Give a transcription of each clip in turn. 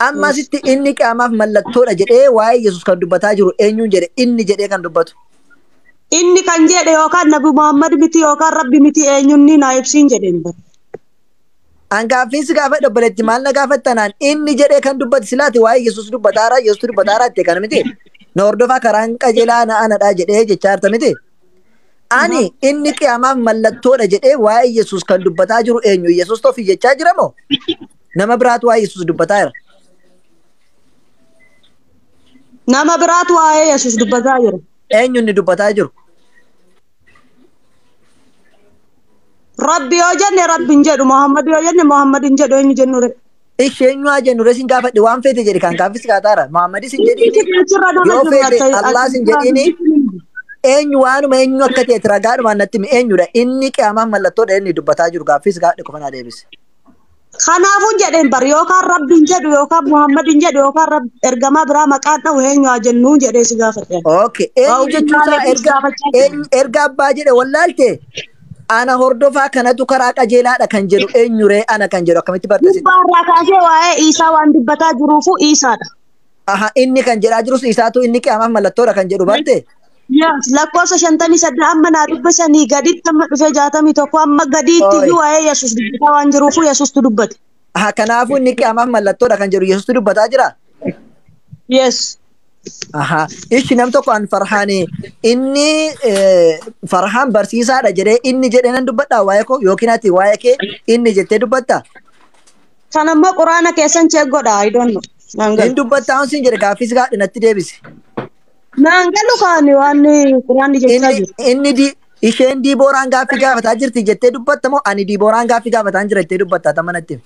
Amma asitti inni qiyaamaaf mallattoodha jedhee waa'ee Yesuus kan dubbataa jiru eenyuun jedhe inni jedhee kan dubbatu? Inni kan jedhe yookaan Nabi Muhammad miti yookaan Rabbi miti eenyuun naa ibsiin jedheen bara. An gaaffiin si gaafadhe obboleetti maal na gaafattanaan inni jedhee kan dubbatu silaati waa'ee Yesuus dubbataara Yesuus dubbataara jettee kana miti. Na hordofaa karaan qajeelaa na anadha jedhee jechaa jirta miti. Ani inni qiyaamaaf mallattoodha jedhee waa'ee Yesuus kan dubbataa jiru eenyu? Yesuus ofii jechaa jira moo? Nama biraatu waa'ee Yesuus dubbataa jira. Nama biraatu waa'ee Yesuus dubbataa jira. Eenyu inni dubbataa jiru? Rabbi yoo jenne Rabbi hin jedhu, Muhammad yoo jenne Muhammad hin jedhu eenyu jennu re. Ishee eenyu haa jennu resin gaafadhe waan feete jedhe kan gaaffis gaataara. Muhammadis hin jedhini yoo feete Allahs hin jedhini eenyu waanuma eenyu akka ta'e ragaadhumaan natti himi eenyudha inni qiyaamaaf mallattoodha inni dubbataa jiru gaaffis gaafadhe qofa naa deebise. Kanaafuu jedheen bar yookaan Rabbi hin jedhu yookaan Muhammad hin jedhu yookaan ergamaa biraa maqaan dha'u eenyu haa jennu jedhee si gaafadhe. Okay eenyu jechuun isaa erga abbaa jedhe wallaalte ana hordofaa kanatu karaa qajeelaadha kan jedhu eenyuree ana kan jedhu akkamitti barteessite? Gubbaarraa kaasee waa'ee Iisaa waan dubbataa jiruufu Iisaadha. Aha inni kan jedhaa jirus Iisaatu inni qiyaamaaf mallattoodha kan jedhu barte? Yes, lakkoofsa 58 amma naa dubbisanii gaditti amma dhufee 61 amma gadiitti iyyuu waa'ee Yesuus dubbataa waan jiruufu Yesuustu dubbate. Aha kanaafuu inni qiyaamaaf mallattoodha kan jedhu Yesuustu dubbataa jira? Yes. Aha ishi nam tokko an Farhaani inni Farhaan barsiisaadha jedhee inni jedhee nan dubbadhaa waa'ee koo yookiin ati waa'ee kee inni jettee dubbatta? Kan ammoo quraana keessan check godha I don't know. Hin dubbattaa siin jedhe gaaffii gaadhi natti deebisi. Naan galu kaani waan quraanni jechaa jiru. Inni isheen Dibooraan gaaffii gaafataa jirti jettee dubbatta moo ani Dibooraan gaaffii gaafataa jira jettee dubbatta tamma natti?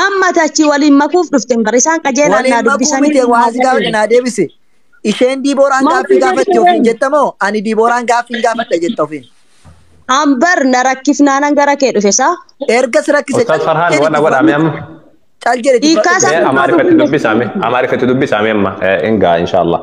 Amma tachi waliin makuuf dhufte bara isaan qajeelaan naa dubbisanii. Waliin makuu miti waan si gaafadhe naa deebisi. Isheen Dibooraan gaaffii gaafatti ofiin jetta moo ani Dibooraan gaaffii gaafadha jetta ofiin? Ambar na rakkifnaanan gara kee dhufe saa? Erga si rakkise. Ustaaz Farhaan waan godhame amma. Cal jedhe. Amaariffatti dubbisaame amma hin ga'a inshaallah.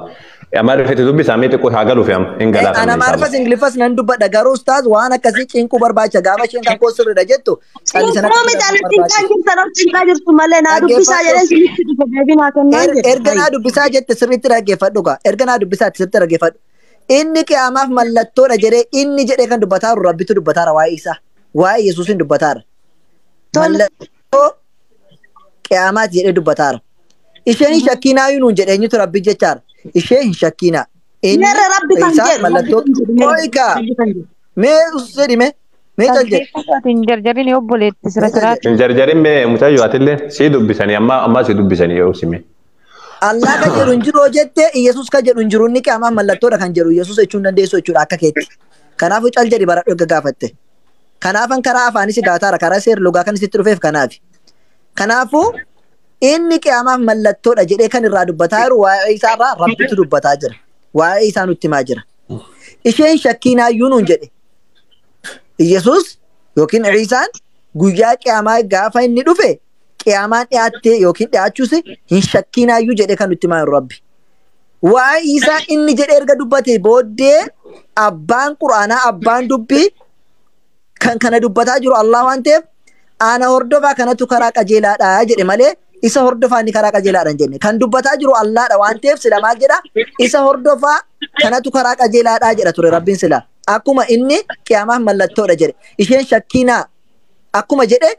Amaariffatti dubbisaame xiqqoo haa galuuf amma hin galaafame. Ana Amaariffas Ingiliffas nan dubbadha garuu ustaaz waan akkasii cinquu barbaacha gaafa isheen kan koo sirriidha jettu. Cinquu miti ani cinqaan jirtan of cinqaa jirtu malee naa dubbisaa jedhee sirriitti dhufe deebii naa kennaa jedhe. Erga naa dubbisaa jette sirriitti dhaggeeffadhu gaa erga naa dubbisaa sirriitti dhaggeeffadhu. Inni qiyaamaaf mallattoodha jedhee inni jedhee kan dubbataa jiru Rabbitu dubbataara waa'ee isaa waa'ee Yesuusin dubbataara. Mallattoo qiyaamaati jedhee dubbataara. Isheen shakkiinaa nuun jedhee eenyutu Rabbi jechaara. Ishee hin shakkiinaa. Inni isaa mallattoo qo'ikaa mee jedhi mee mee cal jedhi. Hin jarjarin obboleetti sira siraatti. Hin jarjarin mee mucayyoo atillee sii dubbisanii amma amma sii dubbisanii yoo sime. Allah kan jedhu hin jiru jette Yesuus kan jedhu hin jiru inni qiyaamaaf mallattoodha kan jedhu Yesuus jechuun dandeessu jechuudha akka keetti. Kanaafuu cal jedhi bara dhuga gaafatte. Kanaafan karaa afaanis gaataara karaa seer lugaa kan isitti dhufeef kanaafi. Kanaafuu inni qiyaamaaf mallattoodha jedhee kan irraa dubbataa jiru waa'ee isaarraa Rabbitu dubbataa jira. Waa'ee isaa nutti himaa jira. Isheen shakkiinaayyuu nuun jedhe. Yesuus yookiin Iisaan guyyaa qiyaamaa gaafa inni dhufe qiyaamaan dhiyaattee yookiin dhiyaachuus hin shakkiinaayyuu jedhee kan nutti himaa jiru Rabbi. Waa'ee isaa inni jedhee erga dubbate booddee abbaan quraanaa abbaan dubbii kan kana dubbataa jiru Allah waan ta'eef ana hordofaa kanatu karaa qajeelaadha jedhe malee isa hordofaa inni karaa qajeelaadha hin jenne. Kan dubbataa jiru Allaadha waan ta'eef sila maal jedha isa hordofaa kanatu karaa qajeelaadha jedha ture Rabbiin sila. Akkuma inni qiyaamaaf mallattoodha jedhe. Isheen shakkiinaa akkuma jedhe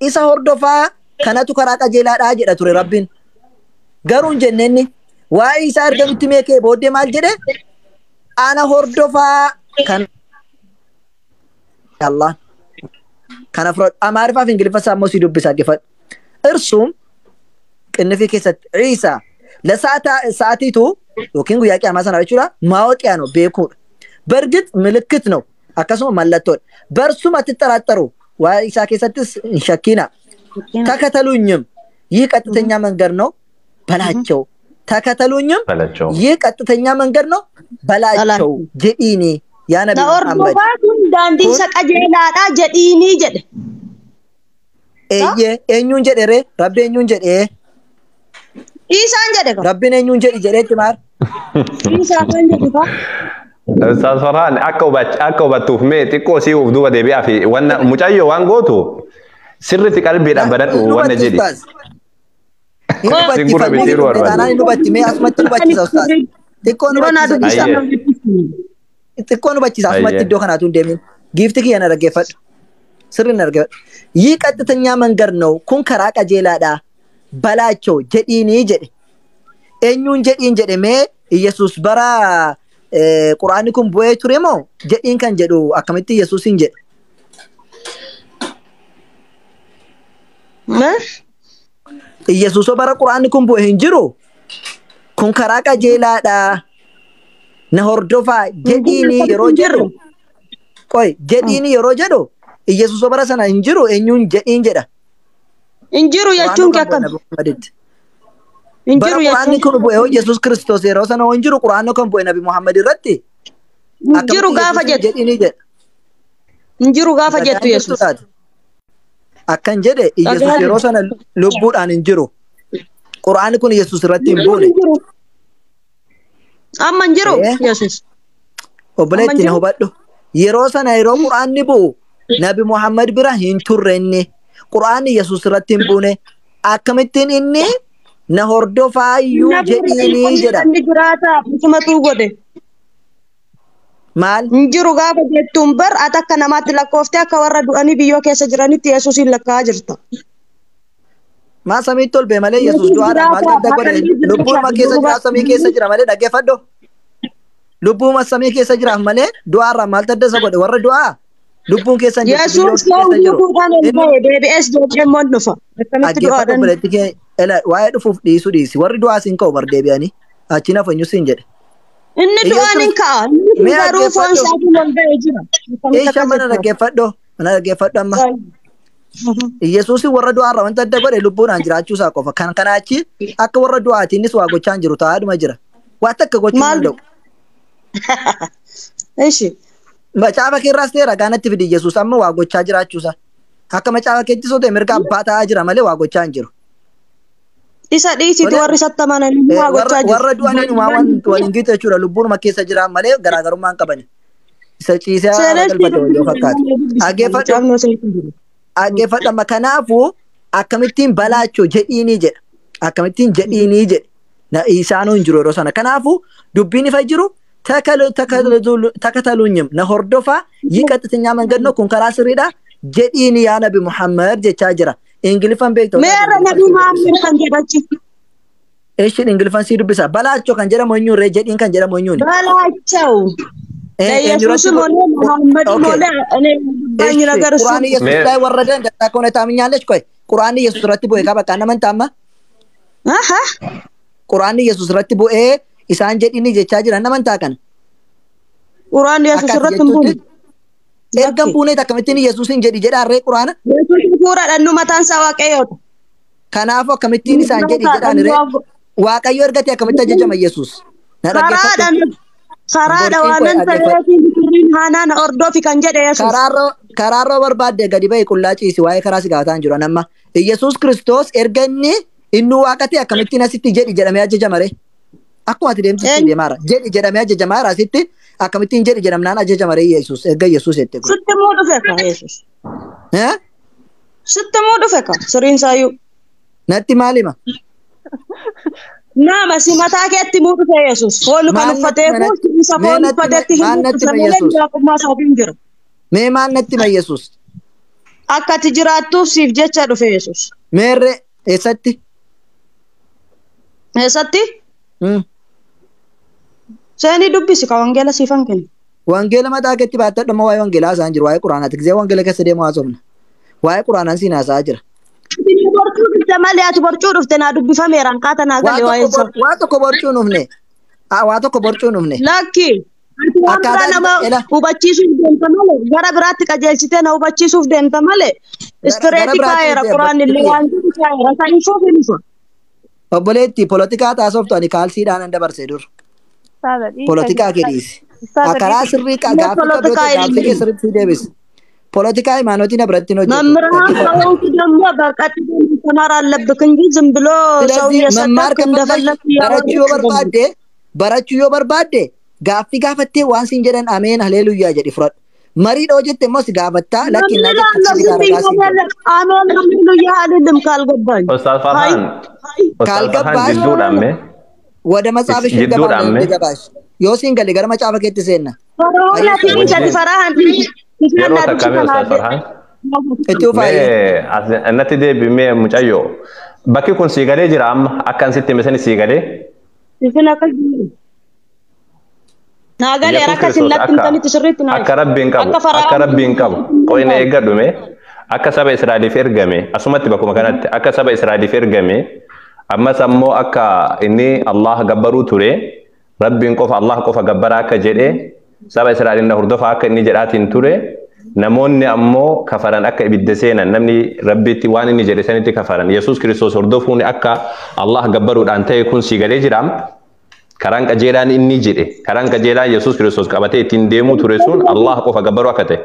isa hordofaa kanatu karaa qajeelaadha jedha ture Rabbiin. Garuu hin jenne inni waa'ee isaa erga nutti meekee booddee maal jedhe ana hordofaa kan Allah kana fudhadhu Amaariffaa fi Ingiliffa isaa immoo si dubbisaa dhaggeeffadhu. እርሱም ቅንፊ keessatti Ciisa ለሰዓቲቱ yookiin guyyaa qiyaamaa sana jechuudha ማወቂያ ነው beekuudha. በእርግጥ ምልክት ነው akkasuma mallattoodha. በእርሱም አትጠራጠሩ waa'ee isaa keessattis hin shakkiina. ተከተሉኝም ይህ ቀጥተኛ መንገድ ነው በላቸው። ተከተሉኝም ይህ ቀጥተኛ መንገድ ነው በላቸው jedhiini yaa Nabi Muhammad. Na hordofaa kun daandii isa qajeelaadha jedhiini jedhe. Eeyyee eenyuun jedhe ree Rabbi eenyuun jedhee? Iisaan jedhe ka. Rabbiin eenyuun jedhi jedheetti maal? Iisaa kan jedhu ka. Ustaaz Farhaan akka hubattuuf mee xiqqoo sii of duuba deebi'aa fi wanna mucayyoo waan gootu sirriitti qalbiidhaan banadhu wanna jedhi. Hin hubatti Sin gurra falmii micciiruu dhufne taanaan barbaadde. hin hubatti mee asumatti nu hubachiisa ustaas. Xiqqoo nu Yeroo naa hubachiisa dubbisan dhiisa. Ayyee. Xiqqoo nu hubachiisa asumatti Ayyee. iddoo kanaatu hin deemin. Giifti kiyya na dhaggeeffadhu. Sirri na dhaggeeffadhu. Yii ቀጥተኛ መንገድ ነው kun karaa qajeelaadha. Balaachoo jedhiinii jedhe. Eenyuun jedhiin jedhe mee Iyyasuus bara quraanni kun bu'ee ture moo jedhiin kan jedhu akkamitti Iyyasuusin jedhe. Iyyasuusoo bara quraanni kun bu'e hin jiru. Kun karaa qajeelaadha. Na hordofaa jedhiinii yeroo jedhu. Qoy jedhiinii yeroo jedhu Iyyasuusoo bara sana hin jiru eenyuun jedhiin jedha. Hin jiru Quraanni jechuun kee kan bu'e akkam? Nabi Muhammaditti. Hin Bara jiru quraanni jechuun kun bu'e hoo Yesuus Kiristoos yeroo sana hoo hin jiru quraanni kan bu'e Nabi Muhammad irratti hin jiru akkamitti gaafa Yesuusin jettu. jedhiinii jedha. Hin jiru gaafa Dhagaan jettu jirtu Yesuus. taate. Akkan jedhe Iyyasuus Dhagaan yeroo sana lubbuudhaan hin jiru. Quraanni kun Yesuus irratti hin buune. hin jiru. Amma hin jiru Eh? Yesuus. Amma hin Obboleetti na jiru. hubadhu. Yeroo sana yeroo quraanni bu'u Nabi Muhammad bira hin turre inni. Quraanni Yesuus irratti hin buune. Akkamittiin inni na hordofaayyuu Nabi jedhiinii jedha. inni jiraata isumatu godhe. Maal? Hin jiru gaafa jettuun bar ati akka namaatti lakkooftee akka warra du'anii biyyoo keessa jiranitti Yesuusin lakkaa'aa jirta. Maa samiitti ol bee malee Yesuus Yesuus du'aadhaan maal jiraata gadda akka godhe inni lubbuuma jiraata keessa duuba. jira samii keessa jira malee dhaggeeffadhu. Lubbuuma samii keessa jiraaf malee du'aarraa maal adda isa godhe warra du'aa lubbuun keessa hin jirtu biyyoon Yesuus yoo keessa jiru. lubbuudhaan ol Inni ba'e deebi'ees deebi'ee immoo hin dhufa. Akkamitti dhaggeeffadhu du'aadhaan? obboleetti kee ela waa'ee dhufuuf dhiisuu dhiisi warri du'aa siin ka'u bar deebi'anii achiin hafu eenyu siin jedhe. Inni Yesuus du'aan hin ka'a. Inni kun mee garuu foon dhaggeeffadhu isaatiin ol ba'ee jira. Akkamitti eesha akkas mana jetta? dhaggeeffadhu mana dhaggeeffadhu amma. Yesuusin warra du'aarraa wanta adda godhe lubbuudhaan jiraachuu isaa qofa. Kan kanaa achi akka warra du'aati innis waa gochaa hin jiru taa'aadhuma jira. Waa takka gochuu hin Maal? danda'u. Ishi. Macaafa keerraas ta'e ragaa natti fidi Yesuus amma waa gochaa jiraachuusa. Akka macaafa keetti soo ta'e mirga abbaa taa'aa jira malee waa gochaa hin jiru. Isa dhiisiti Tolee, warri isatti amanan inni waa warra gochaa jiru. warra du'aniin waan hin gitu jechuudha. Lubbuunuma keessa jira malee garaagarummaa hin qabani. Isa ciisee haara Seenessi galfate wayyoo fakkaata. Dhaggeeffadhu Macaafni osoo hin jiru. dhaggeeffadhu amma kanaafuu akkamittiin balaachoo jedhiinii jedha. Akkamittiin jedhiinii jedhe. Na isaanuu hin jiru yeroo sana. Kanaafuu dubbiin ifa jiru takataluunyim na hordofaa ይህ ቀጥተኛ መንገድ ነው kun karaa sirriidha jedhiini yaa nabi Muhammad jechaa jira. Ingiliffan beekta Meerra Ingiliffan Nabi sii dubbisa. Muhammad kan jedhachi. Ishiin Ingiliffan sii dubbisa. Balaachoo kan jedhamu eenyuun ree jedhiin kan jedhamu eenyuuni. በላቸው Eenyurratti ለኢየሱስም ሆነ ለመሐመድም okay ሆነ እኔ የሚገባኝ እሺ ነገር እሱ ቁርአን ኢየሱስ Mee ላይ ወረደ እንደዛ ከሆነ ታምኛለች? ቆይ ቁርአን ኢየሱስ irratti bu'e qaba kan amantaa amma አሀ ቁርአን ኢየሱስ irratti bu'ee isaan jedhini jechaa jiran amantaa kana ቁርአን ኢየሱስ akka ati irratti hin buune jettutti erga lakki hin buuneet akkamittiin Yesuusin jedhi jedhaan ree quraana Yesuus hafuuradha inni mataan isaa waaqayyoodha. kanaafuu akkamittiin isaan jedhi jedhaan ree Waaqayyo erga ta'e akkamitti ajajama Yesuus na dhaggeeffadhu Karaadha hin karaadha borciin waan qoy nan dhaggeeffadhu ta'eef sirriin haanaan hordofi kan jedhe Yesuus. karaarra karaarra barbaadde gadi ba'i qullaa ciisi waa'ee karaa si gaafataa hin jiru an amma Yesuus Kiristoos erga inni inni waaqa ta'e akkamittiin asitti jedhi jedhamee ajajama ree akkuma ati deemtu ittiin Eenyu deemaara jedhi jedhamee ajajamaara asitti akkamittiin jedhi jedhamnaan ajajama ree Yesuus erga Yesuus jette kun sitti muu dhufe ka Yesuus. Eh? Sitti muu dhufe ka siriin isaayyuu. Natti maal hima Nama si mataa keetti muu dhufe Yesuus. Foon kan maal natti uffatee hima kun natti isa mee foon natti hima uffatetti hin maal natti mul'isa hima malee Yesuus waaqummaa isaatiin jira. mee maal natti hima Yesuus Akka ati jiraattuuf siif jecha dhufe Yesuus. meerre eessatti Eessatti? Hmm. Seenii dubbisi ka wangeela siifan kenna. Wangeela mataa keetti baattadhu amma waa'ee wangeelaa haasa'aa hin jiru waa'ee quraanaati gisee wangeela keessa deemu haasofna waa'ee quraanaan siin haasa'aa jira. Ati borcuu dhufte malee ati borcuu dhufte naa dubbifameera hanqaata naa Waa gale waa'ee tokko isaa. waa tokko borcuu nufne waa tokko borcuu nufne Lakki ati waan biraa akkaataa nama ela hubachiisuuf deemta malee gara biraatti qajeelchitee na hubachiisuuf deemta malee gara istireetii biraatti kaa'eera miti quraan illee obboleetti waan jiru kaa'eera kan ifuuf hin dhufa. obboleetti polotikaa taasoftu ani kaalsiidhaan an dabarse dur Ustaaza dhiisa polotikaa kee dhiisi. Ustaaza Karaa dhiisa. sirrii Inni gaaffii qabdu polotikaa ta'e gaaffii kee illee. sirriitti si deebisi. Polotikaa imaanootiin na biratti hin hojjetu. መምህራን Dhaggeeffadhu. ከሆንክ ደግሞ በቀጥታ ማስተማር አለብክ እንጂ ዝም ብሎ ሰው ስለዚህ መማር እየሰደብክ ከፈለግሽ እንደፈለክ barachuu yoo እያወራክ አይደለም። barbaadde barachuu yoo barbaadde gaaffii gaafattee waan siin jedhan ameen haleeluyyaa jedhi fudhadhu. Mariidha hoo jette immoo si gaafattaa lakki innaa መምህራን jette ነው akkasitti ዝም ብዬ ragaa siin kenna. አሜን ሃሌሉያ አልልም ካልገባኝ። Ustaaz አይ Farhaan Ustaaz Farhaan Kaalgabbaas jidduudhaan mee wada matsaafish hin jidduudhaan gabaabne mee gabaas. Yoo siin gale gara macaafa keetti seenna. Farahoon ati wajjin ati Farahan yeroo takka mee Ustaaz Farhaan Itti ufaayee. mee as natti deebi mee mucayyoo bakki kun sii galee jira amma akka an sitti hime sani sii galee Isin akka naa galee Yesuus akka isin Kiristoos natti akka himtanitti sirriitti naa akka rabbiin qabu akka akka Farahoon rabbiin qabu qoyna eeggadhu mee akka saba Israa'eliif ergame asumatti bakkuma kanatti akka saba Israa'eliif ergame ammas ammoo akka inni Allah gabbaruu ture rabbiin qofa Allah qofa gabbaraa akka jedhe saba Israa'eliin na hordofaa akka inni jedhaatiin ture namoonni ammoo kafaran akka ibidda seenan namni rabbitti waan inni jedhe sanitti kafaran Yesuus Kiristoos hordofuun akka Allah gabbaruudhaan ta'e kun sii galee jira. Karaan qajeelaan inni jedhe karaan qajeelaan Yesuus Kiristoos qabatee ittiin deemuu ture sun Allah qofa gabbaruu akka ta'e.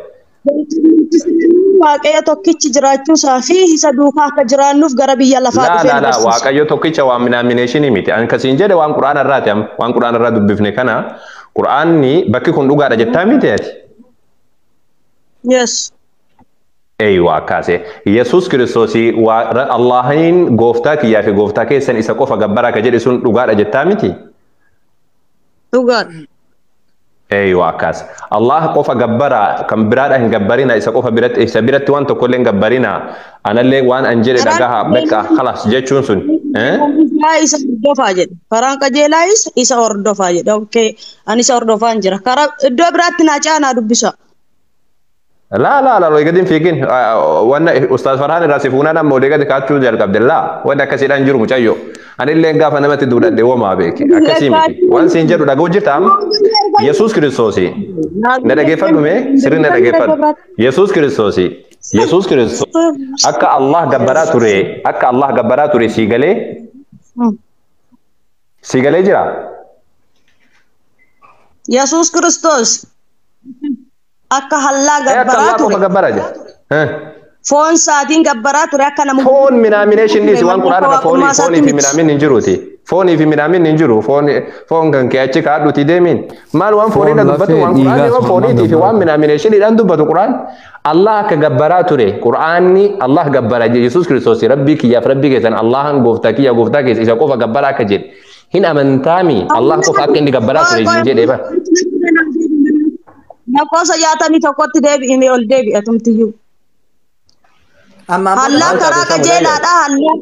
Waaqayyo tokkichi jiraachuusaa fi isa duukaa akka jiraannuuf gara biyya lafaa Laa dhufee laa nu laa barsiisa. Waaqayyo tokkicha waan minaamineshini miti. Ani kasiin jedhe waan quraana irraati amma waan quraana irraa dubbifne kana quraanni bakki kun dhugaadha jettaa miti ati. Yes. Eeywa akkaase Yesuus Kiristoosii Allahiin gooftaa kiyyaa fi gooftaa keessan isa qofa gabbaraa ka jedhe sun dhugaadha jettaa miti. Dhugaadha. Eeywa akkas. Allah qofa gabbaraa kan biraadha hin gabbarina isa qofa biratti isa biratti waan tokkollee hin gabbarina anallee waan an jedhe Karaan dhagaha beqa khalas jechuun sun. Eh? qajeelaa isa hordofaa jedhe. Karaan qajeelaa isa hordofaa jedhe. Okay. Ani isa hordofaa hin jira. Karaa iddoo biraatti naa caanaa dubbisa. Laa laa laa olii gadi hin fiigin. Wanna Ustaaz Farhaan irraa si fuunaan amma olii gadi kaachuu jalqabde laa wanni akkasiidhaan jiru mucayyoo. Anillee gaafa namatti duudhadhe womaa beeki akkasii miti. Waan siin jedhu dhaga'u jirta amma Yesuus Kiristoosii. Na dhageeffadhu mee sirri na dhageeffadhu. Yesuus Kiristoosii. Yesuus Kiristoos akka Allah gabbaraa ture akka Allah gabbaraa ture sii galee sii galee jira. Yesuus Kiristoos akka hallaa Akka gabbaraa Allah qofa ture. gabbaraa jira. Foon isaatiin gabbaraa ture akka nama Foon minaamination ture dhiisi waan malee quraana akka irra foonii waaqummaa foonii isaatti fi miti. minaamin hin jiruuti. Foonii fi minaamin hin jiru. Foon kan kee achi kaadhuuti deemiin. Maal waan fooniidha Foon dubbatu lafee waan quraanni dhiigaas waan mormaan fooniitii fi gabbara waan ture. minaaminationiidhaan dubbatu quraan. Allah akka gabbaraa ture. Quraanni Allah gabbara jedhe Yesuus Kiristoos rabbii kiyyaaf rabbii keessan Allahan gooftaa kiyya gooftaa keessa isa qofa gabbaraa akka jedhe. Hin amantaami Allah qofa akka inni gabbaraa Qoy ture qoy hin jedhe bara. Lakkoofsa 61tti deebi'ime ol deebi'a tumtiyyuu. Amma ammoo Hallaan Maal karaa taate isa mucayyoo? qajeelaadha hallaan.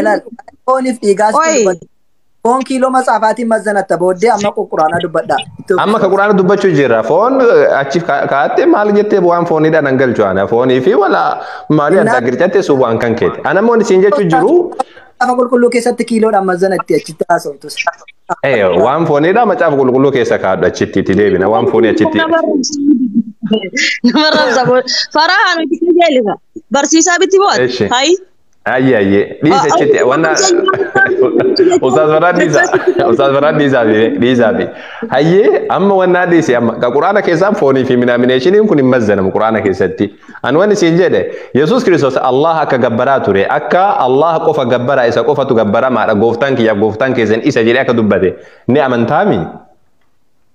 Ilaal fooniif dhiigaas Qoy dubbadha. Foon kiiloo matsaafaatiin mazzanatta booddee amma quraana dubbadha. Itti Amma ka quraana dubbachuu jirra. Foon achi kaa'atte maal jettee waan fooniidhaan an galchu ana. Foonii fi wala maalii adda Innaa gircatte sun waan kan keeti. Ana immoo isin jechuu jiru macaafa qulqulluu keessatti kiiloodhaan mazzanatti achitti haasoftus. waan fooniidha macaafa qulqulluu keessa kaa'adhu achitti itti deebina. Waan foonii achitti. Nama rabsa Farahaan hojii qajeelisa. Barsiisaa biti moo ati? Eshi. Hayi. Ayye ayye. Dhiisa achitti. Wanna Ustaaz Farhaan dhiisa. Ustaaz Farhaan dhiisaa fi dhiisaa fi. Hayyee amma wannaa dhiisi amma ka quraana keessaan foonii fi minaamineshiniin kun hin mazzanamu quraana keessatti. Ani wanni siin jedhe Yesuus Kiristoos Allah akka gabbaraa ture akka Allah qofa gabbaraa isa qofatu gabbaramaadha gooftaan kiyyaaf gooftaan keessan isa jedhee akka dubbate ni amantaami?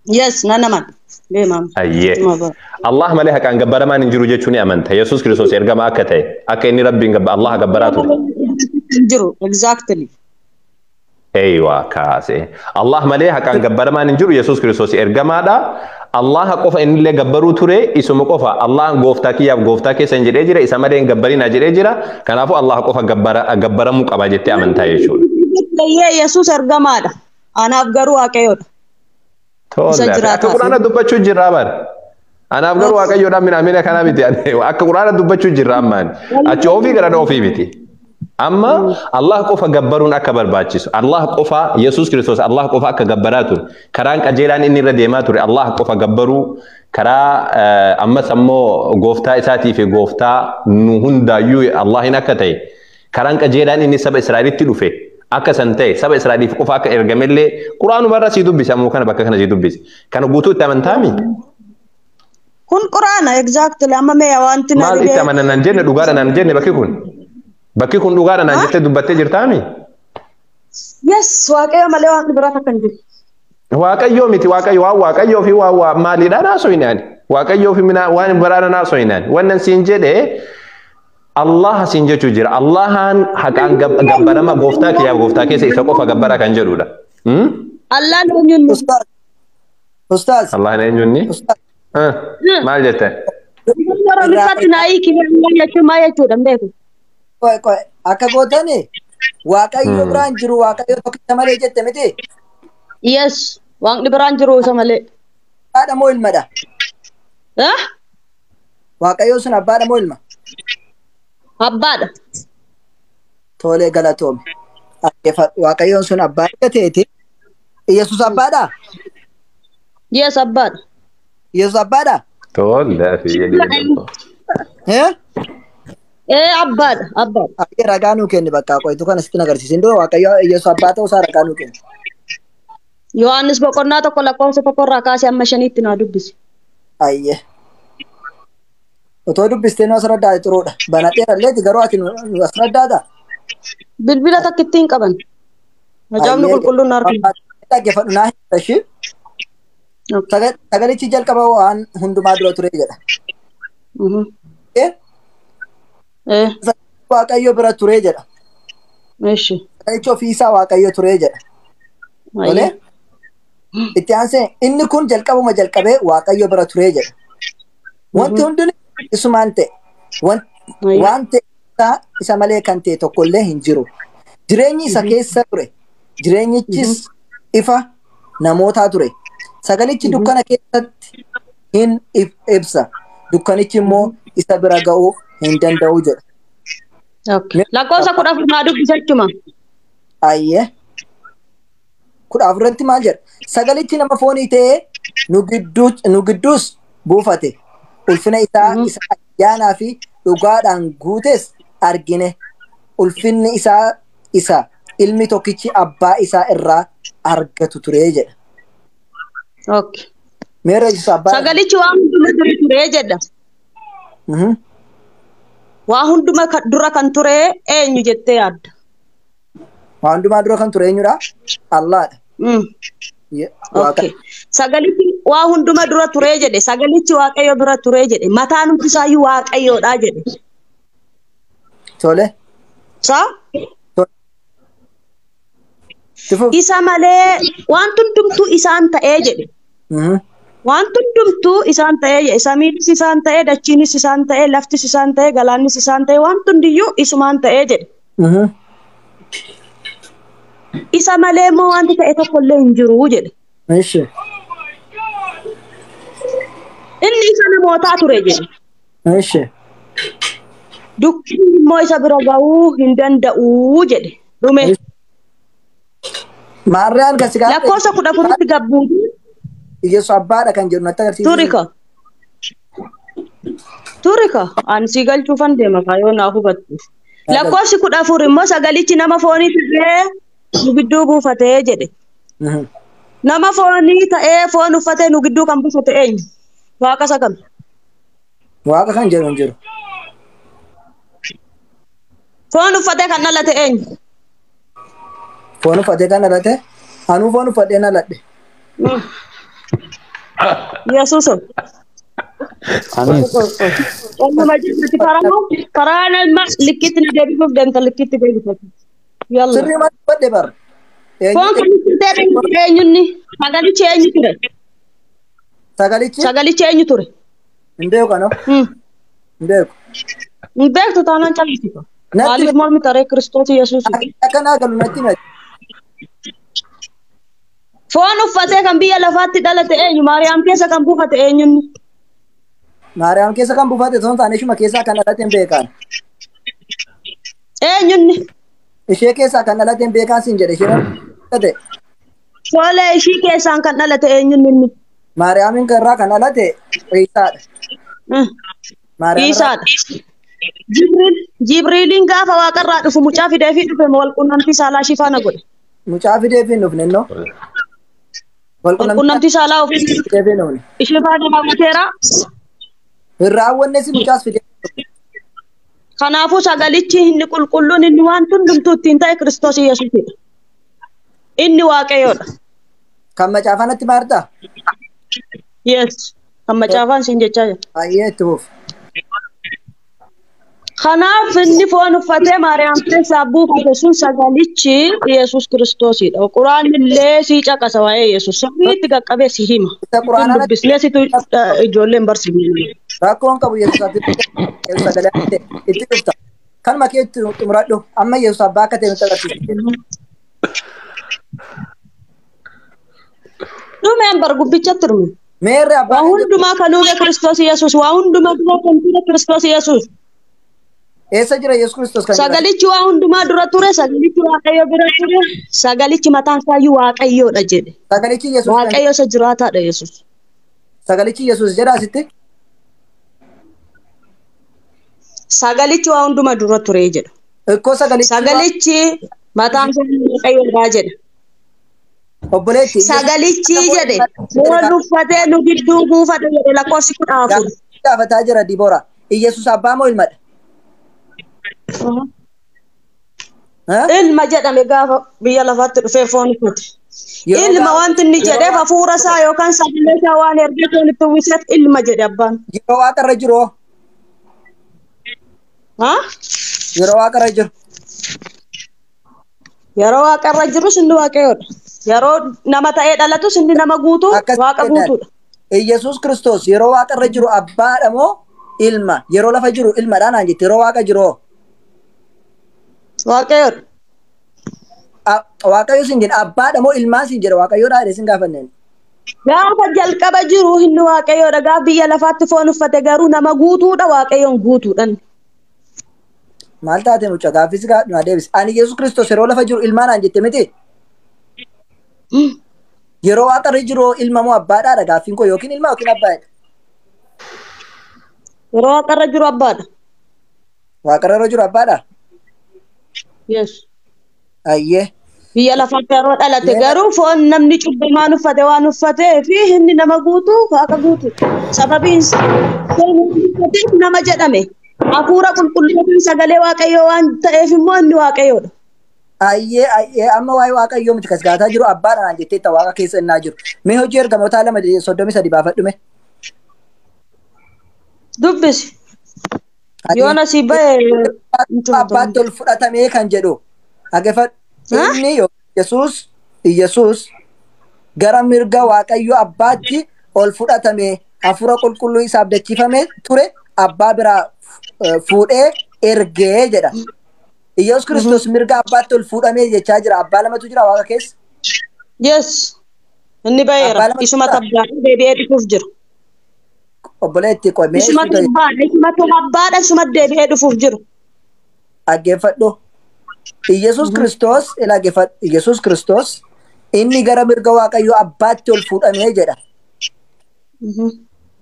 Yes, nan amana. Deemama. Ayyee. Allah malee haqaan gabbaramaan hin jiru jechuun ni amanta. Yesuus Kiristoos ergama akka ta'e akka inni rabbiin Allah gabbaraa ture. Jiru, exactly. Eeywa kaase. Allah malee haqaan gabbaramaan hin jiru Yesuus Kiristoos ergamaadha. Allah qofa innillee gabbaruu ture isuma qofa Allah gooftaa kiyyaaf gooftaa keessan jedhee jira isa malee hin gabbarinaa jedhee jira. Kanaafuu Allah qofa gabbaramuu qaba jettee amantaa jechuudha. Yesuus ergamaadha. Anaaf garuu waaqayyoodha. Isa Tolle akka jiraataa fi quraana dubbachuu jirraa bara. Anaaf garuu waaqayyoodhaan minaamina kanaa miti. Akka quraana dubbachuu jirra ammaan. Achi ofii gara ofii miti. Amma Allah qofa gabbaruun akka barbaachisu. Allah qofa Yesuus Kiristoos Allah qofa akka gabbaraa ture. Karaan qajeelaan inni irra deemaa ture Allah qofa gabbaruu karaa ammas ammoo gooftaa isaatii fi gooftaa nu hundaayyuu Allahin akka ta'e karaan qajeelaan inni saba Israa'elitti dhufe akka san ta'e saba Israa'eliif qofa akka ergamellee quraanuma irra sii dubbise ammoo kana bakka kana sii dubbise. Kana guutuu itti amantaami? Kun quraana exactly amma mee wanti na Maal itti dhibee amanan nan jenne dhugaadha nan jenne bakki kun? Bakki kun dhugaadha naan jettee dubbattee jirtaami? Yes, waaqayyo malee waan biraa takka hin jiru. Waaqayyoo miti waaqayyo waan waaqayyoo fi waan waa maaliidhaan haasofnaan? Waaqayyoo fi waan biraadhaan haasofnaan? Wannan siin jedhe Allah siin jechuu jira. Allahan haqaan gabbarama gooftaa kiyyaaf gooftaa keessa isa qofa gabbara kan jedhudha. Allaan eenyuun? Ustaaz. Ustaaz. Allahan eenyuunni? Ustaaz. Maal jette? Oromiffatti naa hiiki, Allah jechuun maal jechuudha hin beeku. Qoy qoy, akka gootani Waaqayyo biraan jiru Waaqayyo tokkicha malee jette miti. Yes, waaqni biraan jiru isa malee. Abbaadha moo ilmadha? Eh? Waaqayyo sun abbaadha moo ilma? Abbaadha. Tolee, galatoome. Dhaggeeffadhu, Waaqayyoon sun abbaa erga ta'eeti. Yesuus abbaadha? Yes, abbaadha. Yesuus abbaadha? Tolle fi jedhee. Eh? Ee, abbaadha, abbaadha. Ayyee, ragaa nuu kenni bakka qoytu kana sitti agarsiisin dura Waaqayyo Yesuus abbaa ta'uu isaa ragaa nuu kenni. Yohaannis boqonnaa 1 lakkoofsa 1 irraa kaasee amma 5tti naa dubbisi. Ayyee. Otoo dubbistee nu asirra daate xuruudha. Banadheera illeeti garuu ati nu asirra daata. Bilbila takka ittiin qaban. Macaafni qulqulluun na harka. Dhaggeeffadhu, naa himta ishii. Sagalichi jalqaba waan hundumaa dura ture jedha. Eh? Ee. Waaqayyo bira ture jedha. Eshi. Sagalichi ofiisaa Waaqayyo ture jedha. Tolee? Itti aansee inni kun jalqabuma jalqabee Waaqayyo bira ture jedha. Wanti hundinuu isumaan ta'e. Waan ta'e isa malee kan ta'e tokkollee hin jiru. Jireenyi isa keessa ture. Jireenyichis ifa namootaa ture. Sagalichi dukkana keessatti hin ibsa. Dukkanichi immoo isa bira ga'uu hin danda'u jedha. Lakkoofsa 14 naa dubbisi achuma. Ayyee. 14rratti maal jedha? Sagalichi nama foonii ta'ee nu gidduus buufate. Ulfina isaa isa ayyaanaa fi dhugaadhaan guutes argine. Ulfinni isaa isa ilmi tokkichi abbaa isaa irraa argatu ture jedha. Meerra Yesuus abbaa? Sagalichi waan hunduma dura ture jedha. Waa hunduma dura kan ture eenyu jettee yaadda? Waan hundumaa dura kan ture eenyudha? Allaadha. Okay. Sagalichi waa hunduma dura ture jedhe. Sagalichi Waaqayyo bira ture jedhe. Mataan isaayyuu Waaqayyoodha jedhe. Tole. Saa? Tifuf. Isa malee waan hundumtuu isaan ta'ee jedhe. Waan hundumtuu isaan ta'ee jedhe. Samiinis isaan ta'ee, dachiinis isaan ta'ee, laftis isaan ta'ee, galaannis isaan ta'ee, waan hundiyyuu isumaan ta'ee jedhe. Isa malee immoo wanti ta'e tokkollee hin jiru jedhe. Ishi. Inni isa namootaa ture jedhe. Ishi. Dukkanni immoo isa bira ga'uu hin danda'u jedhe. Dhume. Maarraan kan si gaafate. Lakkoofsa 14tti gabbuutu. Yesuus abbaadha kan jedhu natti agarsiisu. Turika. Turika. Ani si galchuufan deema kaayoo naa hubattu. Lakkoofsi 14 immoo sagalichi nama foonii ta'ee nu gidduu buufatee jedhe. Nama foonii ta'ee foon uffatee nu gidduu kan buufate eenyu? Waaqa isa kam? Waaqa kan jedhu hin jiru. Foon uffatee kan dhalate eenyu? Foon uffatee kan dhalate? Anuu foon uffadhee dhaladhe. Yesuus. Anis. Onnuma jirtutti karaa nama likkitti na deebisuuf deemta, likkitti deebifatu. Yalla. Sirrii maal uffadhe bar? Foon kan uffatee eenyunni? Sagalichi eenyu ture? Sagalichi? Sagalichi eenyu ture? Hin beeku anoo. Hin beeku. Hin beektu taanaan callisifa. Maaliif mormi taree Kiristoos Yesuus? Akka naa galu natti himate. Foon uffatee kan biyya lafaatti dhalate eenyu? Maariyaam keessa kan buufate eenyunni? Maariyaam keessa kan buufate osoo hin taane ishuma keessaa kan dhalate hin beekan. Eenyunni? Ishee keessaa kan dhalate hin beekan siin jedhe, ishee dhalate. Tole, ishii keessaan kan dhalate eenyunni inni? Maariyaamin irraa kan dhalate Iisaadha. Maariyaam irraa. Iisaadha. Jibriil Jibriiliin gaafa waaqarraa dhufu mucaa fidee fi dhufe moo walqunnamtii saalaa ishii faana godhe? Mucaa fidee fi hin dhufne innoo. Walqunnamtii saalaa ofii fidee fi hin dhufne. Ishee faana raawwateera. Hin raawwannes, mucaas fidee. Kanaafuu sagalichi inni qulqulluun inni waan hundumtuu ittiin ta'e Kiristoos Yesuusidha. Inni Waaqayyoodha. Kan macaafanatti maartaa? Yes. Kan macaafaan siin jechaa jira. Baay'ee itti fuuf. Kanaaf inni foon uffatee Maariyaam keessaa buufate sun sagalichi Yesuus Kiristoosidha. Quraanni illee sii caqasa waa'ee Yesuus. Sirriitti qaqqabee si hima. Quraana Dubbisnee situ ijoolleen barsiifne. Rakkoon qabu Yesuus sagalee itti dhufta. Kanuma kee itti xumuradhu. Amma Yesuus abbaa akka ta'e nutti agarsiisa. Dhumeen bar gubbichatti dhume. Meerre abbaa Waa hundumaa kan uume Kiristoos Yesuus. Waa hundumaa dura kan ture Kiristoos Yesuus. Eessa jira Yesuus Kiristoos kan jedhamu? Sagalichi waa hundumaa dura ture, sagalichi Waaqayyo bira ture, sagalichi mataan isaayyuu Waaqayyoodha jedhe. Sagalichi Yesuus kan Waaqayyo isa jiraataadha Yesuus. Sagalichi Yesuus jedha asitti. Sagalichi waa hundumaa dura ture jedha. Ikkoo sagalichi Sagalichi mataan isaayyuu Waaqayyoodha jedhe. Obboleetti. Sagalichi jedhe foon uffatee nu gidduu buufate jedhe lakkoofsi 14. Gaafataa jira Diboora. Yesuus abbaa moo ilmadha? Ilma jedhame gaafa biyya lafaatti dhufee foon uffate. Ilma wanti inni jedheef hafuura isaa yookaan sagalee isaa waan ergee foon itti uwwiseef ilma jedhe abbaan. Yeroo waaqarra jiru hoo? Yeroo waaqarra jiru. Yeroo waaqarra jirus inni waaqayyoodha. Yeroo nama ta'ee dhalatus inni nama guutuu waaqa guutuudha. Yesuus Kiristoos yeroo waaqarra jiru abbaadha moo ilma? Yeroo lafa jiru ilmadha naan jette. Yeroo waaqa jiru hoo? Waaqayyoodha. Waaqayyo siin jedhe abbaadha moo ilmaa siin jedhe waaqayyoodha jedhe siin gaafanneen. Gaafa jalqaba jiru inni waaqayyoodha. Gaafa biyya lafaatti foon uffate garuu nama guutuudha waaqayyoon guutuudhaan. Maal taate mucaa gaaffis naa deebisi. Ani Yesuus Kiristoos yeroo lafa jiru ilmaa naan jette miti? Yeroo waaqarra jiru ilma moo abbaadhaadha gaaffiin koo yookiin ilma yookiin abbaadha? Yeroo waaqarra jiru abbaadha. Waaqarra yeroo jiru abbaadha? Yes. Ayyee. Biyya lafaatti yeroo dhalate garuu foon namni cubbamaan uffate waan uffatee fi inni nama guutuu waaqa guutuudha. Sababiin isaa foon uffateef nama jedhame. Hafuura qulqulluu sagalee waaqayyoo waan ta'eef immoo inni waaqayyoodha. Ayyee ayyee amma waa'ee waaqayyoo miti kas gaataa jiru abbaadha naan jetteetta waaqa keessa innaa jiru. Mee hojii ergamootaa 2:33 baafadhu mee. Dubbisi. Yoon asii ba'e abbaatti ol fudhatamee kan jedhu dhaggeeffadhu. Inni Yesuus gara mirga waaqayyoo abbaatti ol fudhatame hafuura qulqulluu isaaf dachifame ture abbaa biraa fuudhee ergee jedha. Yesuus Kiristoos mirga abbaatti ol fuudhamee jechaa jira. Abbaa lamatu jira waaqa keessa. Yes. Inni ba'eera. Isuma abbaa deebi'ee dhufuuf jira. Obboleetti qo'amee. Isuma abbaadha isuma deebi'ee dhufuuf jiru. Dhaggeeffadhu. Yesuus Kiristoos dhaggeeffadhu. Yesuus Kiristoos inni gara mirga waaqayyoo abbaatti ol fuudhamee jedha.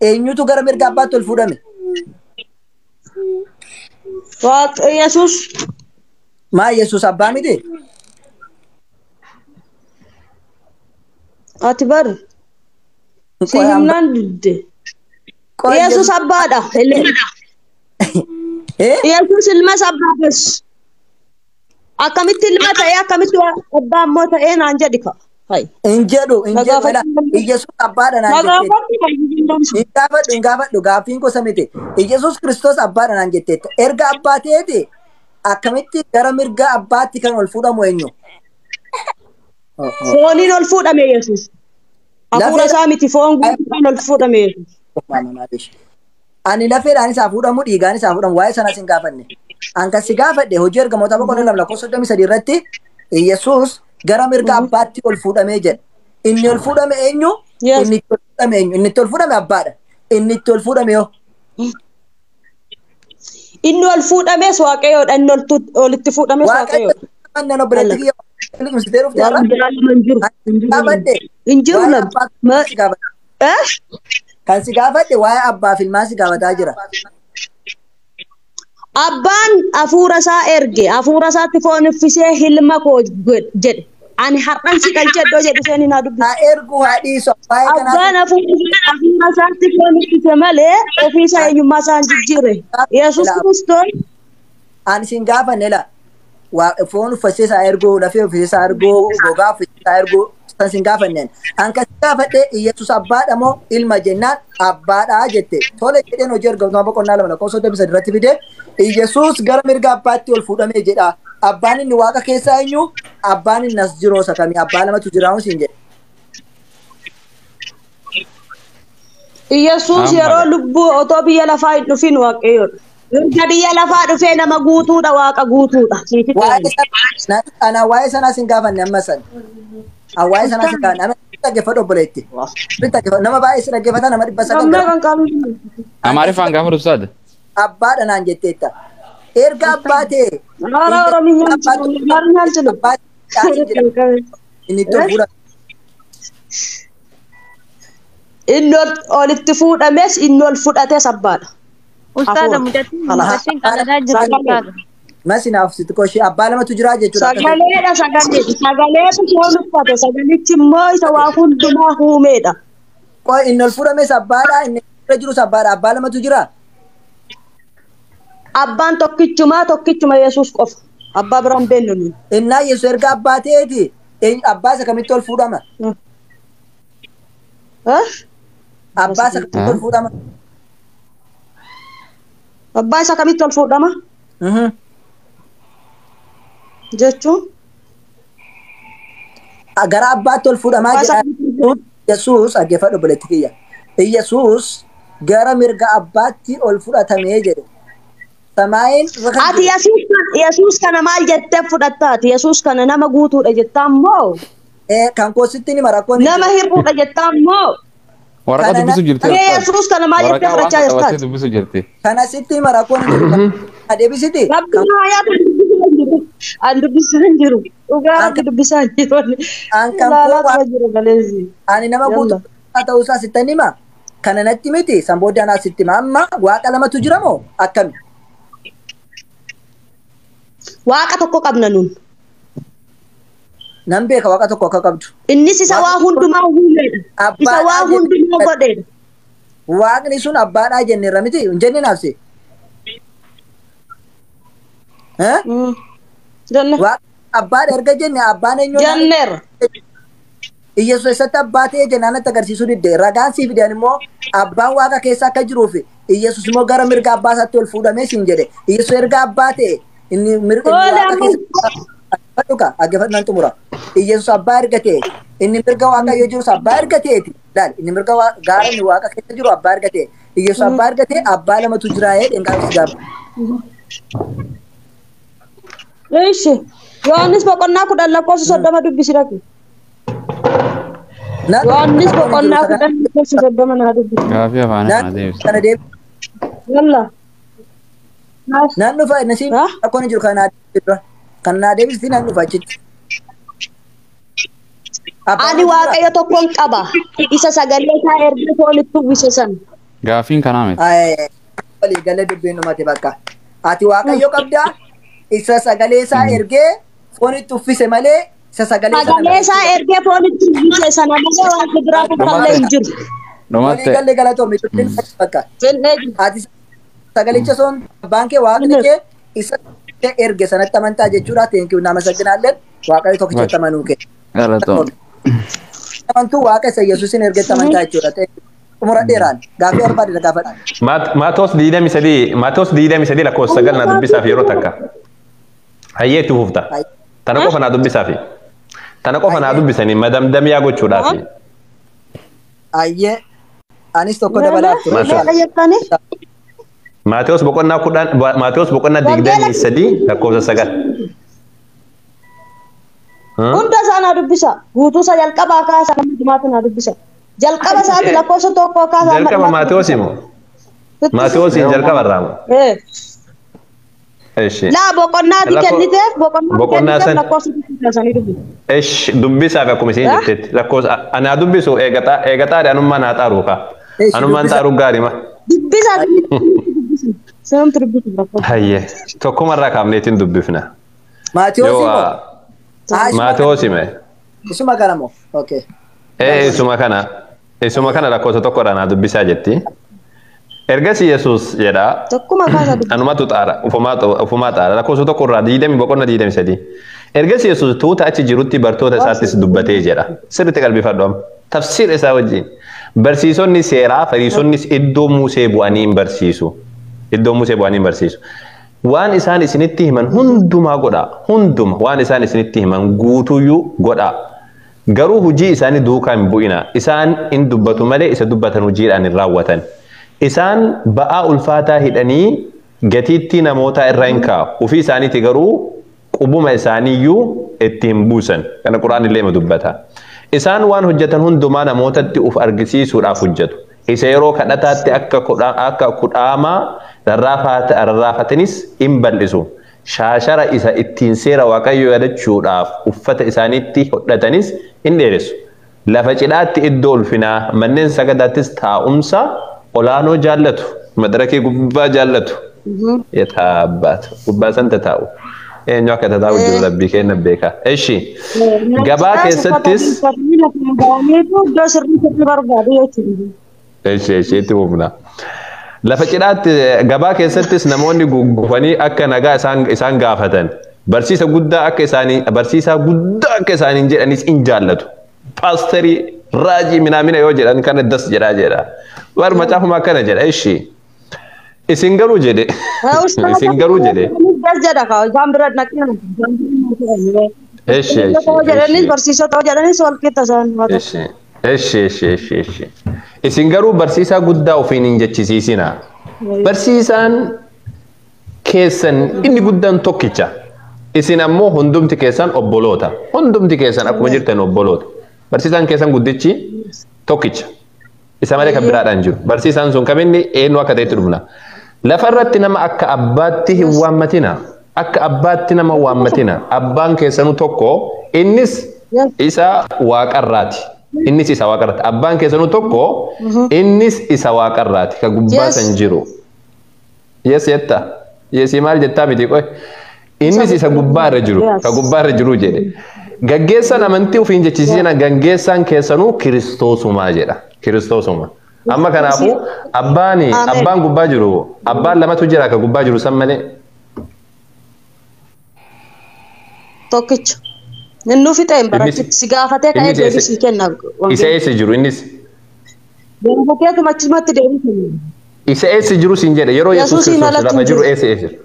Eenyutu gara mirga abbaatti ol fuudhame? Waaqa Yesuus. Maa Yesuus abbaa miti? Ati bar. Si himnaan didde. Yesuus abbaadha. Ilmadha. Yesuus ilmas abbaafis. Akkamitti ilma ta'ee akkamitti abbaa immoo ta'ee naan jedhi ka. Hin jedhu hin jedhu Yesuus abbaadha naan jetteetta. Hin gaafadhu gaaffiin gosa miti. Yesuus Kiristoos abbaadha naan jetteetta. Erga abbaa ta'eeti akkamitti gara mirga abbaatti kan ol fuudhamu eenyu? Fooniin ol fuudhame Yesuus. Hafuura isaa miti foon guutuudhaan ol fuudhame Yesuus. Ani lafeedhaan isaa fuudhamu dhiigaan isaa fuudhamu waa'ee sanas hin gaafanne. An kan si gaafadhe hojii ergamoota boqonnaa 2 lakkoofsa 33 irratti Yesuus gara mirga abbaatti ol fuudhamee jedha. Inni ol fuudhame eenyu? Inni itti ol fuudhame eenyu? Inni itti ol fuudhame abbaadha. Inni itti ol fuudhame yoo? Inni ol fuudhames waaqayyoodha. Inni olitti fuudhames waaqayyoodha. Waaqayyoodha. Obboleetti kiyya liqimsitee dhufte har'a. Hin jiru lama. Kan si gaafadhe waa'ee abbaa fi ilmaa si gaafataa jira. Abbaan hafuura isaa erge hafuura isaatti foon uffisee ilma koo jedhe. Ani har'an si dhalche iddoo jedhu isheen hin dubbisu. Haa ergu haa dhiisu. Abbaan hafuura isaatti foon uffise malee ofiisaa eenyummaa isaa hin jijjiirre. Yesuus Kiristoos. Ani sin gaafanne la foon uffisee isaa erguu lafee uffisee isaa erguu gogaa uffisee isaa erguu San sin gaafanneen. An kan si gaafadhe Iyyasuus abbaadha moo ilma jennaan abbaadha jette. Tole jedheen hojii ergamtoota boqonnaa 2 lakkoofsa 33 irratti fide Iyyasuus gara mirga abbaatti ol fuudhamee jedha. Abbaan inni waaqa keessaa eenyu? Abbaan inni as jiru isa kamii? Abbaa lamatu jira siin jedhe. Iyyasuus yeroo lubbuu otoo biyya lafaa hin dhufin waaqayyoodha. Erga biyya lafaa dhufee nama guutuudha waaqa guutuudha. Ana waa'ee sanaa sin gaafanne amma san. Waa'ee sanaa sin gaafanne. Amma dhaggeeffadhu obboleetti. Nama baay'ee si dhaggeeffata nama 900. Amaariffaan gaafa dubsaadha. Abbaadha naan jetteetta. Erga abbaa ta'e. Inni itti fuudhame. Inni olitti fuudhames inni ol fudhates abbaadha. Ustaaza mucattiin qaladaa jirtu ustaaza. Masinaaf sitti koshee abbaa lamatu jira jechuudha. Sagaleedha sagalee. Sagaleetu foon uffate sagalichi immoo isa waa hundumaa uumeedha. Qoy inni ol fuudhames abbaadha inni irra jirus abbaadha abbaa lamatu jira. Abbaan tokkichumaa tokkichuma Yesuus qofa. Abbaa biraan beeknu nuyi. Innaa Yesuus erga abbaa ta'eeti abbaa isa kamitti ol fuudhama? Abbaa isa kamitti ol fuudhama? Abbaa isa kamitti ol fuudhama? Jechuun? Gara abbaatti ol fuudhamaa jedha. Yesuus dhaggeeffadhu obboleetti kiyya. Yesuus gara mirga abbaatti ol fudhatamee jedhe. Ati Yesuus kana maal jettee fudhatta? Ati Yesuus kana nama guutuudha jettaa immoo? Kan koositti ni mara kooni. Nama hir'uudha jettaa immoo? Waraqaa dubbisuu jirti. Yesuus kana maal jettee fudhachaa jirta? Dubbisuu jirti. Kana sitti mara kooni jiru. Adeebisiti. Rabbi haa yaadu an dubbisaa hin jiru. Dhugaa rabbi dubbisaa hin jiru. Ilaalaa jiru galeessi. Ani nama guutuu ta'uusaa sittan hima. Kana natti miti san booddee anaa sitti hima. Amma waaqa lamatu jira moo akkami? Waaqa tokko qabna nun. Nan beeka waaqa tokko akka qabdu. Innis isa waa hundumaa uumeedha. Isa waa hundumaa godheedha. Waaqni sun abbaadhaa jenneerra miti hin jenne naafsi. Abbaadha erga jenne abbaan eenyu? Jenneerra. Iyyasuus eessatti abbaa ta'e jennaan natti agarsiisuu didde. Ragaan sii fidan immoo abbaan waaqa keessa akka jiruuf Iyyasuus immoo gara mirga abbaa isaatti ol fuudhamee siin jedhe. Iyyasuus erga abbaa ta'e inni mirga waaqa keessa dhuka dhaggeeffadhu nan xumura. Iyyasuus abbaa erga ta'e inni mirga waaqayyoo jirus abbaa erga ta'eeti. Laal inni mirga gaara inni waaqa keessa jiru abbaa erga ta'e. Iyyasuus abbaa erga ta'e abbaa lamatu jira jedheen gaafis gaafa. Ishi Yohaannis boqonnaa 10 lakkoofsa 30 dubbisi dhaqi. Yohaannis boqonnaa 10 lakkoofsa 30 naa dubbisi. Gaafii afaan kana deebisi. Yalla. Naan dhufa nasiin rakkoon jiru kan naa deebisi naan dhufa achitti. Ani waaqayyo tokkoon qaba. Isa sagalee isaa erga foonitti uwwise sana. Gaafiin kanaa miti. Walii galee dubbiin dhumate bakka. Ati waaqayyo qabdaa isa sagalee isaa ergee foonitti uffise malee isa sagalee Sagalee isaa ergee foonitti uffise sana malee wanti biraa tokkollee hin jiru. Walii galee galatoomii dubbiin bakka. Ati sagalicha son abbaan kee waaqni kee isa erge sanatti amantaa jechuudha. Teenkiyu nama sagginaalleen waaqayyo tokkichatti amanuu kee. Amantuu waaqa isa Yesuusin ergetti amantaa jechuudha. Xumura dheeraan gaaffii barbaade gaafadha. Maatoos 23 Maatoos 23 lakkoofsa 9 na dubbisaaf yeroo takka. Hayyee itti fufta. Tana qofa naa dubbisaafi. Tana qofa naa dubbisanii madamdamiyaa gochuudhaafi. Hayyee anis tokko dabalaaf ture. Maatewos boqonnaa 10 Maatewos boqonnaa 23 lakkoofsa 9. Hunda isaa naa dubbisa. Guutuu isaa jalqabaa kaasa hamma dhumaatti naa dubbisa. Jalqaba isaati lakkoofsa 1 kaasa hamma Jalqaba Maatewos immoo. Maatewosiin jalqaba irraa moo? Eshi. Laa boqonnaati kenniteef boqonnaa san lakkoofsa kaasanii dubbisu. Eshi dubbisaaf akkuma isheen jettetti lakkoofsa anaa dubbisu eegaxaadha anummaa naa xaaruu kaa. Anummaan xaaruu gaarii ma. Dubbisaa Samtu dubbisu lakkoofsa. Hayyee tokkumarraa kaafneetiin dubbifna. Maatewos immoo. Maatewos hime. Isuma kana moo? Okay. Isuma kana. Isuma kana lakkoofsa tokkodha naa dubbisaa jetti. Ergasii Yesuus jedha. Tokkuma kaasa dubbisa. Anumatu xaara. Ufumaa xaara. Lakkoofsa tokkorraa 20 boqonnaa 23. Ergasii Yesuus tuuta achi jirutti bartoota isaattis dubbatee jedha. Sirriitti qalbifadhu amma. Tafsiira isaa wajjin. Barsiisonni seeraa fariisonnis iddoo Musee bu'anii hin barsiisu. Iddoo Musee bu'anii hin barsiisu. Waan isaan isinitti himan hundumaa godhaa. Hunduma waan isaan isinitti himan guutuyyuu godhaa. Garuu hojii isaanii duukaa hin bu'ina. Isaan hin dubbatu malee isa dubbatan hojiidhaan hin raawwatan. Isaan ba'aa ulfaataa hidhanii gatiittii namootaa irra hin kaa'u. Ofii isaaniiti garuu qubuma isaaniiyyuu itti hin buusan. Kana Quraan illee dubbata. Isaan waan hojjetan hundumaa namootatti uf argisiisuudhaaf hojjetu. Isa yeroo kadhataatti akka kudhaamaa rarraafatanis hin bal'isu. Shaashara isa ittiin seera Waaqayyoo yaadachuudhaaf uffata isaaniitti hodhatanis hin dheeressu. Lafa cidhaatti iddoo ulfinaa, manneen sagadaattis taa'umsa olaanoo jaallatu. Madarakii gubbaa jaallatu. Yetaabbaatu. Gubbaa san tataa'u. Eenyu akka tataa'u jiru rabbii kenna beeka. Eshi gabaa keessattis iddoo sirrii barbaadu jechuudha. Eshi eshi itti fufna. Lafa cidhaatti gabaa keessattis namoonni gugufanii akka nagaa isaan gaafatan. Barsiisa guddaa akka isaanii barsiisaa guddaa akka isaaniin jedhanis in jaallatu. Paasterii raajii minaamina yoo jedhan kana das jedhaa jedha. War macaafuma akkana jedha eshi. Isin garuu jedhe. Isin garuu jedhe. Das jedha kaa isaan bira naqina. Eshi eshi. Jedhanis barsiisota jedhanis wal qixa isaan. Eshi eshi eshi eshi eshi. Isin garuu barsiisaa guddaa ofiin hin jechisiisina. Barsiisaan keessan inni guddaan tokkicha. Isin ammoo hundumti keessan obboloota. Hundumti keessan akkuma jirtan obboloota. Barsiisaan keessan guddichi tokkicha. Isa malee kan biraadhaan jiru. Barsiisaan sun kaminni eenyu akka ta'etti dhufna. Lafarratti nama akka abbaatti hin waammatina. Akka abbaatti nama waammatina. Abbaan keessanuu tokko innis isa waaqarraati. Innis isa waaqarraati. Abbaan keessanuu tokko innis isa waaqarraati. Ka gubbaa san jiru. Yes jetta. Yes maal jettaa miti qoy. Innis isa gubbaarra jiru. Ka gubbaarra jiru jedhe. Gaggeessaan amantii ofiin jechisiisina gaggeessaan keessanuu Kiristoosumaa jedha. Kiristoosuma. Amma kanaafuu abbaan gubbaa jiru abbaan lamatu jira ka gubbaa jiru san malee. Tokkicha. Inni fixa hin barachitti si gaafatee ka'ee deebisii kenna. Isa eessa jiru innis? Gaafatee achumatti deebisii. Isa eessa jiru siin jedhe yeroo Yesuus Kiristoos lafa jiru eessa eessa jiru?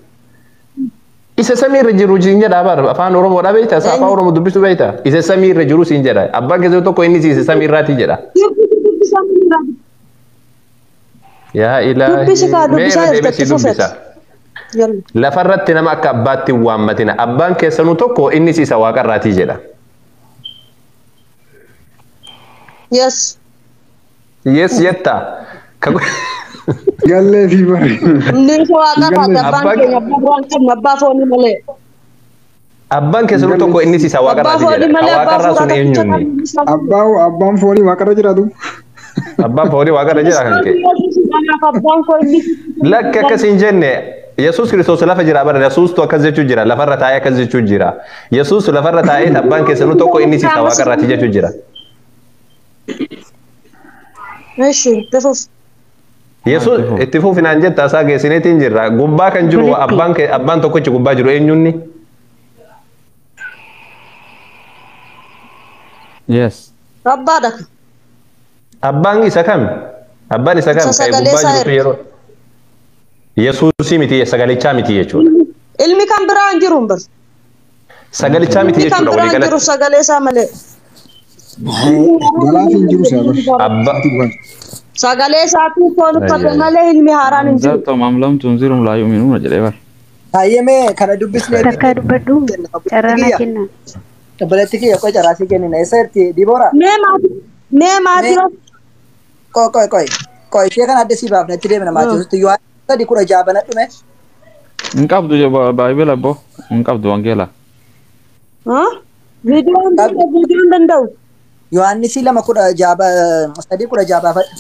Isa samiirra jiru siin jedha bara afaan Oromoodha beektaa? Afaan Oromoo dubbisuu beektaa? Isa samiirra jiru siin jedha. Abbaan keessaa tokko innis isa samiirraati jedha. Yaa ilaahi. Mee irra deebisii dubbisa. Lafarratti nama akka abbaatti hin waammatina. Abbaan keessanuu tokko innis isa waaqarraati jedha. Yes. Yes jetta. Gallee fi bari. Inni isa waaqarraati abbaan keenya abbaa biraan qabnu abbaa foonii malee. Abbaan keessanuu tokko innis isa waaqarraati jedha. Ka waaqarraa sun eenyuuni? Abbaan foonii waaqarra jiraatu. Abbaan foonii waaqarra jira kan kee. Lakki akkas hin jenne Yesuus Kiristoos lafa jira bara Yesuustu akkas jechuu jira lafarra taa'ee akkas jechuu jira. Yesuus lafarra taa'ee abbaan keessanuu tokko innis isa waaqarraati jechuu jira. Eshi itti fufi. Yesuus itti fufinaan jetta isaa geessineetiin jirra. Gubbaa kan jiru abbaan tokkichi gubbaa jiru eenyunni? Yes. Abbaadha. Abbaan isa kam? Abbaan isa kam? Kan gubbaa jirutu yeroo Yesuusii miti sagalichaa miti jechuudha. Ilmi kan biraa hin jiru bar. Sagalichaa miti Ilmi kan jechuudha biraa hin walii jiru sagalee isaa malee. Galaaf hin jiru isaa bar. Abbaa Sagalee isaatiin foon uffate malee ilmi haaraan hin jiru. Anzartahum am lam tunzirhum laa yu'minuuna jedhee bar. Hayyamee kana dubbisnee Takka dubbadhu carraa naa kenna. Obboleetti kiyya qoy carraa sii kennina. Eessa jirti Diboora? Mee maatii mee maatii Qoy qoy qoy. Qoy ishee kana adda sii baafna itti deemna Maatiyuusitti. Yohaannis 3:16 banadhu mee. Hin qabdu baayibila abbo. Hin qabdu wangeela. Viidiyoon viidiyoon danda'u. Yohaannis 2:16 3:16 baafadhu.